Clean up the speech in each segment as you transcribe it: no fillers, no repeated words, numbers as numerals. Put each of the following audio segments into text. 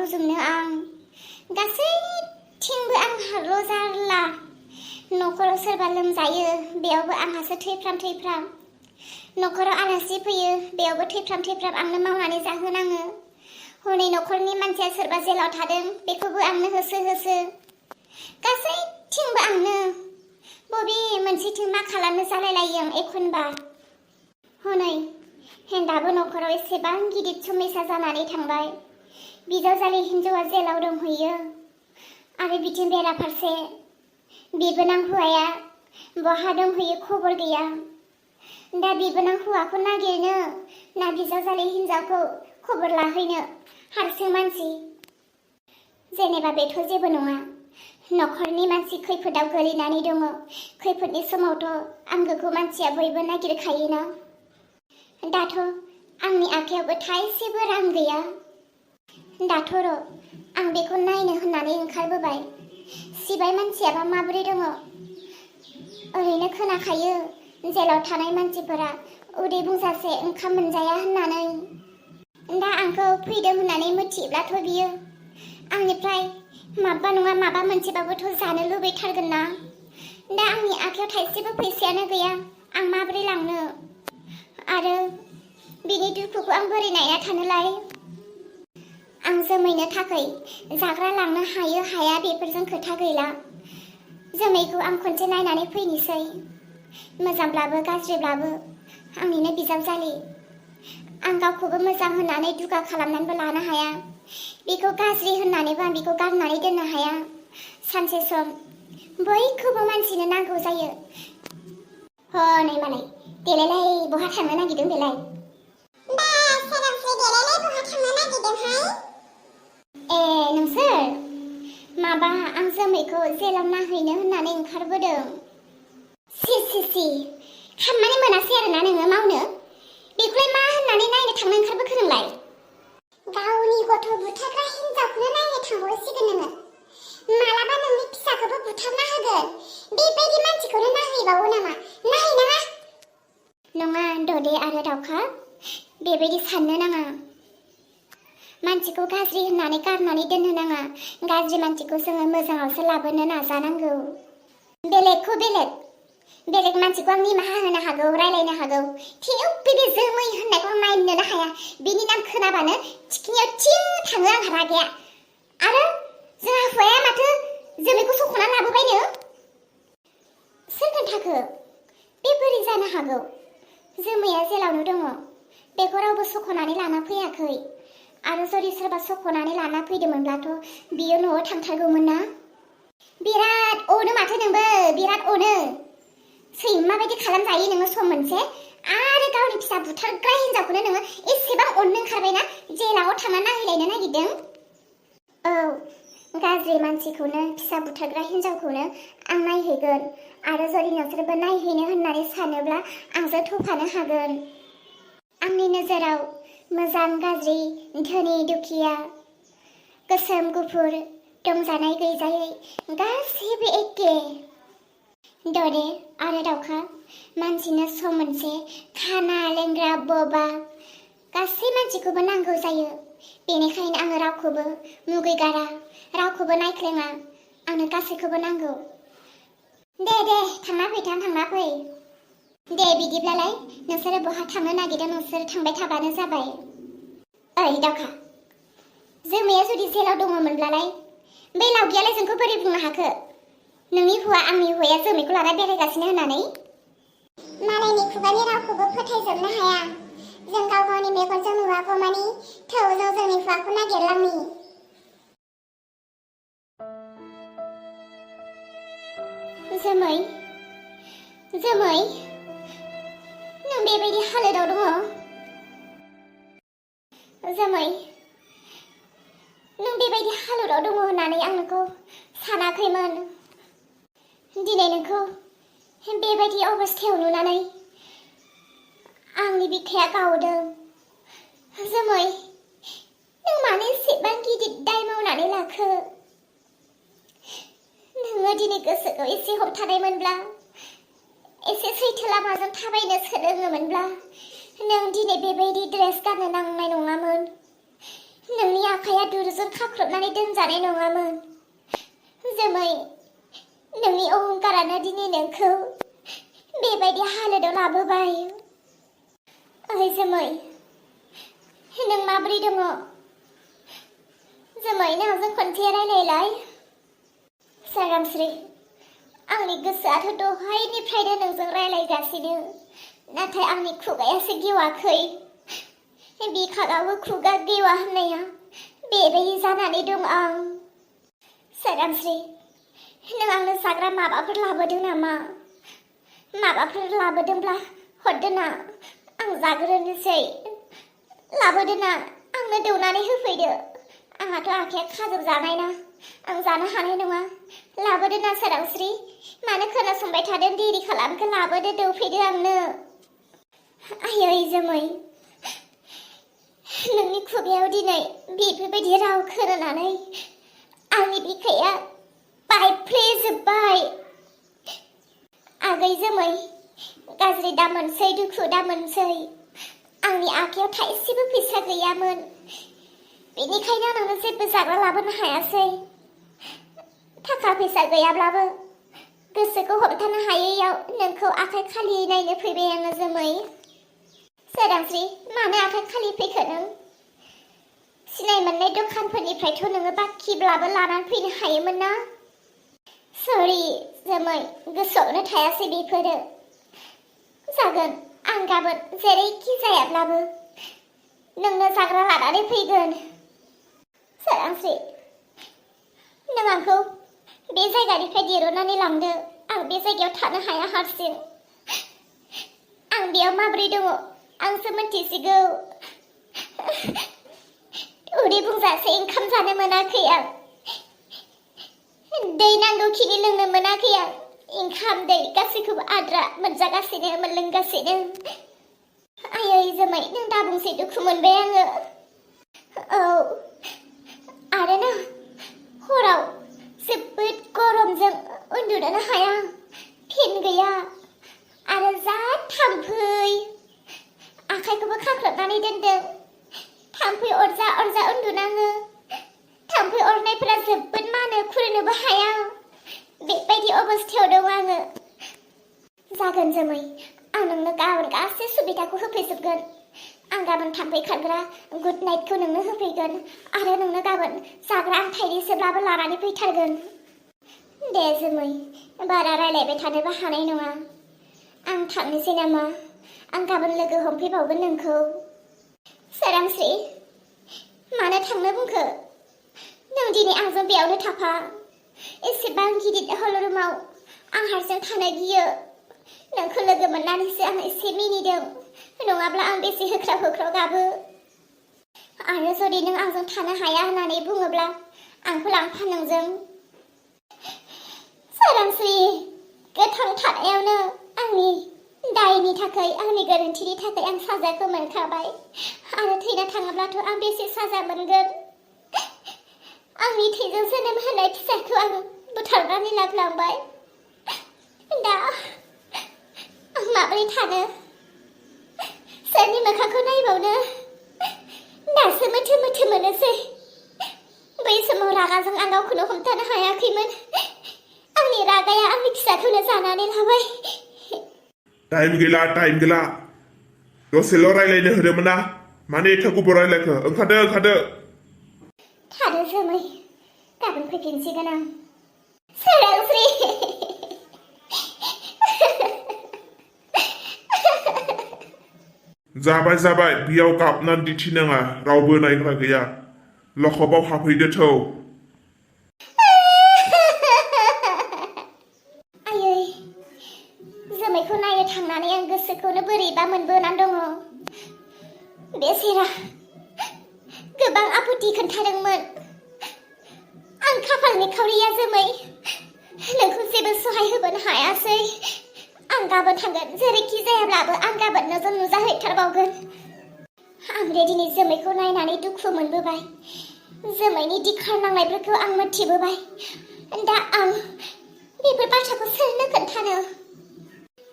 रुजुमनो आं गासैथिंबो आंहाल' जारला न'खराव सोरबा लोमजायो बेयावबो आंहासो थैफ्राम न'खराव आलासि फैयो बेयावबो थैफ्राम आंनो मावनानै जाहोनाङो हनै न'खरनि मानसिया सोरबा जेलाव थादों बेखौबो आंनो होसो गासैथिंबो आंनो बबे मोनसेथिं मा खालामनो जालायलायो आं एखनबा हनै दाबो न'खराव एसेबां गिदिर समयसा जानानै थांबाय बिजावजालि हिन्जावा जेलाव दंहैयो आरो बिथिं बेराफारसे बिबोनां हौवाया बहा दंहैयो खबर गैया दा बिबोनां हौवाखौ नागिरनो ना बिजावजालि हिन्जावखौ खबर लाहैनो हारसिं मानसि जेनेबा बेथ' जेबो नङा न'खरनि मानसि खैफोदाव गोलैनानै दङ खैफोदनि समावथ' आंगोखौ मानसिया बयबो नागिरखायोना दाथ' आंनि आखायावबो थाइसेबो रां गैया दाथ' र' आं बेखौ नायनो होननानै ओंखारबोबाय सिबाय मानसियाबा माबोरै दङ ओरैनो खोनाखायो जेलाव थानाय मानसिफोरा उदै बुंजासे ओंखाम मोनजाया होननानै दा आंखौ फैदों होननानै मिथिब्लाथ' बियो आंनिफ्राय माबा नङा माबा मोनसेबाबोथ' जानो लुबैथारगोन ना दा आंनि आखायाव थाइसेबो फैसायानो गैया आं माबोरै लांनो आरो बिनि दुखुखौ आं बोरै नायना थानोलाय आं जोमैनो थाखाय जाग्रा लांनो हायो हाया बेफोरजों खोथा गैला जोमैखौ आं खनसे नायनानै फैनोसै मोजांब्लाबो गाज्रिब्लाबो आंनिनो बिजावजालि आं गावखौबो मोजां होननानै दुगा खालामनानैबो लानो हाया बेखौ गाज्रि होननानैबो आं बेखौ गारनानै दोननो हाया सानसे सम बयखौबो मानसिनो नांगौ जायो हनै मालाय देलायलाय बहा थांनो नागिरदों बेलाय बा सोरांस्रि देलायलाय बहा थांनो नागिरदोंहाय ए नोंसोर माबा आं जोमैखौ जेलाव नाहैनो होननानै ओंखारबोदों सि खामानि मोनासै आरोना नोङो मावनो बेखौलाय मा होननानै नायनो थांनो ओंखारबोखो नोंलाय गावनि गथ' बुथारग्रा हिन्जावखौनो नायनो थांबावसिगोन नोङो मालाबा नोंनि फिसाखौबो बुथारना होगोन बेबायदि मानसिखौनो नाहैबावो नामा नाहैनाङा नङा ददे आरो दाउखा बेबायदि साननो नाङा मानसिखौ गाज्रि होननानै गारनानै दोननो नाङा गाज्रि मानसिखौ जोङो मोजाङावसो लाबोनो नाजानांगौ बेलेगखौ बेलेग मानसिखौ आं निमाहा होनो हागौ रायलायनो हागौ थेवबो बे जोमै होननायखौ आं नायनोनो हाया बिनि नाम खोनाबानो थिखिनियाव थिं थाङो आंहा रागाया आरो जोंहा हौवाया माथो जोमैखौ सख'ना लाबोबायनो सोर खोन्थाखो बे बोरै जानो हागौ जोमैया जेलावनो दङ बेखौ रावबो सख'नानै लाना फैयाखै आरो जुदि सोरबा सख'नानै लाना फैदोंमोनब्लाथ' बियो न'आव थांथारगौमोन ना बिराद अनो माथो नोंबो बिराद अनो सैमा बायदि खालामजायो नोङो सम मोनसे आरो गावनि फिसा बुथारग्रा हिन्जावखौनो नोङो एसेबां अननो ओंखारबायना जेलाव थांना नाहैलायनो नागिरदों औ गाज्रि मानसिखौनो फिसा बुथारग्रा हिन्जावखौनो आं नायहैगोन आरो जुदि नोंसोरबो नायहैनो होननानै सानोब्ला आंजों थफानो हागोन आंनि नोजोराव मोजां गाज्रि धोनि दुखिया गोसोम गुफुर दंजानाय गैजायै गासैबो एखे दरे आरो दाउखा मानसिनो सम मोनसे खाना लेंग्रा बबा गासै मानसिखौबो नांगौ जायो बेनिखायनो आङो रावखौबो मुगैगारा रावखौबो नायख्लेङा आंनो गासैखौबो नांगौ दे थांना फै दे बिदिब्लालाय नोंसोरो बहा थांनो नागिरदों नोंसोर थांबाय थाबानो जाबाय ओइ दाउखा जोमैया जुदि जेलाव दङमोनब्लालाय बै लावगियालाय जोंखौ बोरै बुंनो हाखो नोंनि हौवा आंनि हौवाया जोमैखौ लाना बेरायगासिनो होननानै मालायनि खुगानि रावखौबो फोथायजोबनो हाया जों गाव गावनि मेगनजों नुवागौ मानि थौ जों जोंनि हौवाखौ नागिरलांनि जोमै नों बेबायदि हालोदाव दङ जोमै नों बेबायदि हालोदाव दङ होननानै आं नोंखौ सानाखैमोन दिनै नोंखौ बेबायदि अबस्थायाव नुनानै आंनि बिखाया गावदों जोमै नों मानो एसेबां गिदिर दाय मावनानै लाखो नोङो दिनै गोसोखौ एसे हमथानायमोनब्ला एसे सैथो लामाजों थाबायनो सोलोङोमोनब्ला नों दिनै बेबायदि ड्रेस गाननो नांनाय नङामोन नोंनि आखाइया दुरुजों खाख्रबनानै दोनजानाय नङामोन। जोमै, नोंनि अहंकारानो दिनै नोंखौ बेबायदि हालोदाव लाबोबाय। ओइ जोमै, नों माबोरै दङ? जोमै, नोंजों खनसे रायलायलाय। सोरांस्रि, आंनि गोसोआथ' दहायनिफ्रायनो नोंजों रायलायगासिनो, नाथाय आंनि खुगायासो गेवाखै। बिखागावबो खुगा गेवा होननाया बेबायदि जानानै दं आं। सोरांस्रि, नों आंनो जाग्रा माबाफोर लाबोदों नामा? माबाफोर लाबोदोंब्ला हरदो ना, आं जाग्रोनोसै। लाबोदो ना, आंनो दौनानै होफैदो। आंहाथ' आखाइया खाजोबजानाय ना, आं जानो हानाय नङा। लाबोदो ना सोरांस्रि, मानो खोनासंबाय थादों? देरि खालामखो, लाबोदो, दौफैदो आंनो। आयै जोमै, नोंनि खुगायाव दिनै बेफोरबायदि राव खोनानानै आंनि बिखाया बायफ्लेजोब्बाय। आगै जोमै, गाज्रि दा मोनसै, दुखु दा मोनसै। आंनि आखायाव थाइसेबो फैसा गैयामोन, बेनिखायनो आं नोंनो जेबो जाग्रा लाबोनो हायासै। थाखा फैसा गैयाब्लाबो गोसोखौ हमथानो हायैयाव नोंखौ आखाइ खालि नायनो फैबाय आङो जोमै। सोरांस्रि, मानो आखाइ खालि फैखो नों? सिनाय मोननाय दखानफोरनिफ्रायथ' नोङो बाखिब्लाबो लानानै फैनो हायोमोन ना? सरि जोमै, गोसोआवनो थायासै बेफोरो। जागोन, आं गाबोन जेरैखि जायाब्लाबो नोंनो जाग्रा लानानै फैगोन। सोरांस्रि, नों आंखौ बे जायगानिफ्राय दिरुननानै लांदो। आं बे जायगायाव थानो हाया हारसिं। आं बेयाव माबोरै दङ आंसो मिन्थिसिगौ। उदै बुंजासे ओंखाम जानो मोनाखै आं, दै नांगौखिनि लोंनो मोनाखै आं। ओंखाम दै गासैखौबो आद्रा मोनजागासिनो, मोनलोंगासिनो। आयै जोमै, नों दाबुंसै, दुखु मोनबाय आङो। औ, आरो ना, हराव जोबोद गरमजों उन्दुनोनो हाया, फेन गैया, आरो जा थाम्फै। आखाइखौबो खाख्रबनानै दोनदों। थाम्फै अरजा अरजा उन्दुनाङो। थाम्फै अरनायफोरा जोबोद मानो, खुरनोबो हाया। बेबायदि अबस्थायाव दं आङो। जागोन जोमै, आं नोंनो गाबोन गासै सुबिदाखौ होफैजोबगोन। आं गाबोन थाम्फै खारग्रा गुड नाइटखौ नोंनो होफैगोन, आरो नोंनो गाबोन जाग्रा आं थाइनैसोब्लाबो लानानै फैथारगोन। दे जोमै, बारा रायलायबाय थानोबो हानाय नङा। आं थांनोसै नामा? आं गाबोन लोगो हमफैबावगोन नोंखौ। सोरांस्रि, मानो थांनो बुंखो? नों दिनै आंजों बेयावनो थाफा। एसेबां गिदिर हल रुमाव आं हारसिं थानो गियो। नोंखौ लोगो मोननानैसो आं एसे मिनिदों, नङाब्ला आं बेसे होख्राव होख्राव गाबो। आरो जुदि नों आंजों थानो हाया होननानै बुङोब्ला आंखौ लांफा नोंजों। सोरांस्रि, गोथां थानायावनो आंनि दायनि थाखाय, आंनि गोरोन्थिनि थाखाय आं साजाखौ मोनखाबाय, आरो थैना थाङोब्लाथ' आं बेसे साजा मोनगोन। आंनि थैजों जोनोम होनाय फिसाखौ आं बुथारनानै लाफ्लांबाय। दा आं माबोरै थानो? सोरनि मोखांखौ नायबावनो? दासो मोथो मोथो मोनोसै। बै समाव रागाजों आं गावखौनो हमथानो हायाखैमोन। आंनि रागाया आंनि फिसाखौनो जानानै लाबाय। टाइम गैला, टाइम गैला। दसेल' रायलायनो होदोंमोन ना, मानो एथ' गोबाव रायलायखो? ओंखारदो, ओंखारदो। थादो जोमै, गाबोन फैफिनसिगोन आं। सोरांस्रि। जाबाय जाबाय, बेयाव गाबनानै दिन्थिनाङा, रावबो नायग्रा गैया। लखबाव हाबहैदो थौ। आयै, जोमैखौ नायनो थांनानै आं गोसोखौनो बोरैबा मोनबोनानै दङ। बेसेरा गोबां आफुथि खोन्थादोंमोन। आं खाफालनि खावरिया जोमै, नोंखौ जेबो सहाय होबोनो हायासै। आं गाबोन थांगोन, जेरैखि जायाब्लाबो आं गाबोन नोंजों नुजाहैथारबावगोन। आं दिनै जोमैखौ नायनानै दुखु मोनबोबाय। जोमैनि दिखार नांनायफोरखौ आं मिथिबोबाय। दा आं बेफोर बाथ्राखौ सोरनो खोन्थानो?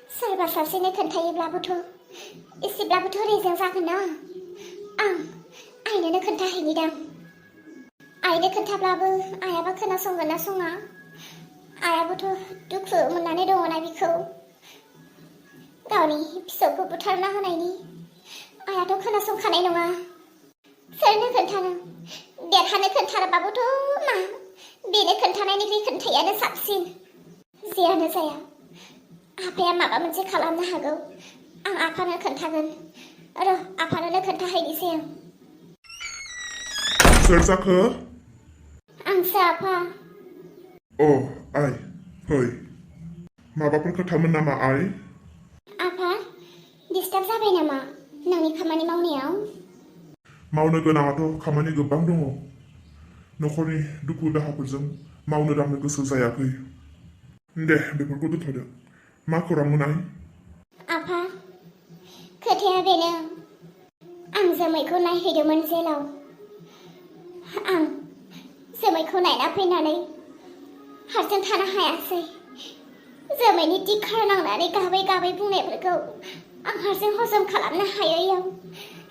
सोरबा सासेनो खोन्थायोब्लाबोथ' एसेब्लाबोथ' रेजें जागोन ना। आं आइनोनो खोन्थाहैनिदां आइनो खोन्थाब्लाबो आइयाबा खोनासंगोन ना सङा आइयाबोथ' दुखु मोननानै दङना बिखौ गावनि फिसौखौ बुथारना होनायनि आइयाथ' खोनासंखानाय नङा सोरनो खोन्थानो देरहानो खोन्थाराबाबोथ' मा बेनो खोन्थानायनिख्रुइ खोन्थायानो साबसिन जेयानो जाया आफाया माबा मोनसे खालामनो हागौ आं आफानो खोन्थागोन र' आफानोनो खोन्थाहैनोसै आं सोर जाखो आंसो आफा अ आइ फै माबाफोर खोथामोन नामा आइ आफा डिस्टार्ब जाबाय नामा नोंनि खामानि मावनायाव मावनो गोनाङाथ' खामानि गोबां दङ न'खरनि दुखु दाहाफोरजों मावनो दांनो गोसो जायाखै दे बेफोरखौ दोनथ'दो मा खौरांमोन आइ आफा खोथाया बेनो आं जोमैखौ नायहैदोंमोन जेलाव आं जोमैखौ नायना फैनानै हारसिं थानो हायासै जोमैनि दिखार नांनानै गाबै गाबै बुंनायफोरखौ आं हारसिं हजम खालामनो हायैयाव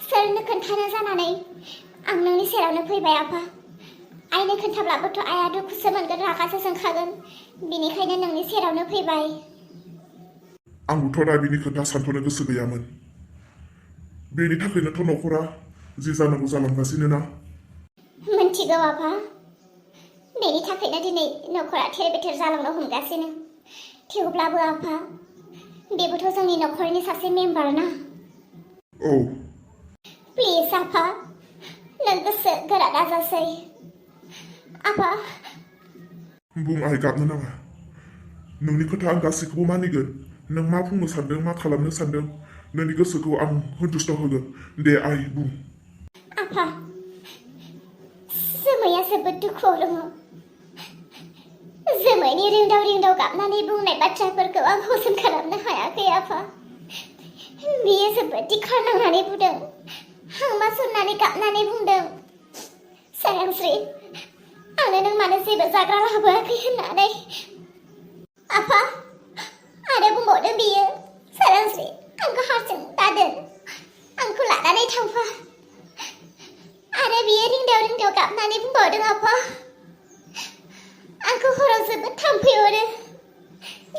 सोरनो खोन्थानो जानानै आं नोंनि सेरावनो फैबाय आफा आइनो खोन्थाब्लाबोथ' आइया दुखुसो मोनगोन रागासो जोंखागोन बेनिखायनो नोंनि सेरावनो फैबाय आंबोथ' दा बिनि खोथा सानथ'नो गोसो गैयामोन बेनि थाखायनोथ' न'खरा जि जानांगौ जालांगासिनो ना मिन्थिगौ आफा बेनि थाखायनो दिनै न'खरा थेर बेथेर जालांनो हमगासिनो थेवब्लाबो आफा बेबोथ' जोंनि न'खरनि सासे मेम्बार ना औ प्लिज आफा नों गोसो गोरा दाजासै आफा बुं आइ गाबनो नाङा नोंनि खोथा आं गासैखौबो मानिगोन नों मा बुंनो सानदों मा खालामनो सानदों नोंनि गोसोखौ आं सन्तुष्ट होगोन दे आइ बुं आफा जोमैया जोबोद दुखुआव दङ जोमैनि रिंदाव रिंदाव गाबनानै बुंनाय बाथ्राफोरखौ आं हजम खालामनो हायाखै आफा बियो जोबोद दिखार नांनानै बुंदों हांमा सुरनानै गाबनानै बुंदों सारांस्रि आंनो नों मानो जेबो जाग्रा लाबोआखै होननानै आफा आरो बुंबावदों बियो सारांस्रि आंखौ हारसिं दादोन आंखौ लानानै थांफा आरो बियो रिंदाव रिंदाव गाबनानै बुंबावदों आफा आंखौ हराव जोबोद थाम्फै अरो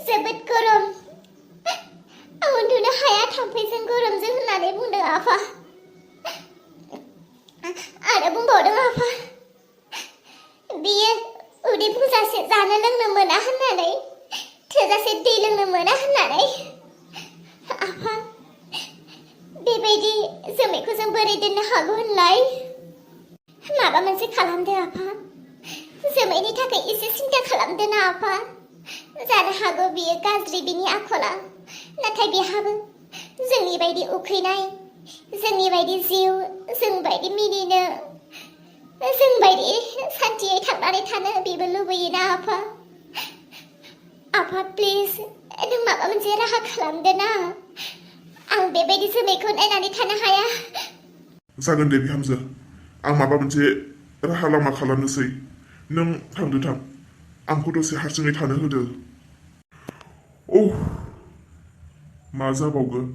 जोबोद गरम आं उन्दुनो हाया थाम्फैजों गरमजों होननानै बुंदों आफा आरो बुंबावदों आफा बियो उदै बुंजासे जानो लोंनो मोना होननानै थोजासे दै लोंनो मोना होननानै आफा बेबायदि जोमैखौ जों बोरै दोननो हागौ होनलाय माबा मोनसे खालामदो आफा जोमैनि थाखाय एसे सिन्था खालामदो ना आफा जानो हागौ बियो गाज्रि बिनि आखला नाथाय बिहाबो जोंनि बायदि उखैनाय जोंनि बायदि जिउ जों बायदि मिनिनो जों बायदि सान्थियै थांनानै थानो बेबो लुबैयोना आफा आफा प्लिज नों माबा मोनसे राहा खालामदो ना आं बेबायदि जोमैखौ नायनानै थानो हाया जागोन दे बिहामजो आं माबा मोनसे राहा लामा खालामनोसै नों थांदो थां आंखौ दसे हारसिङै थानो होदो मा जाबावगोन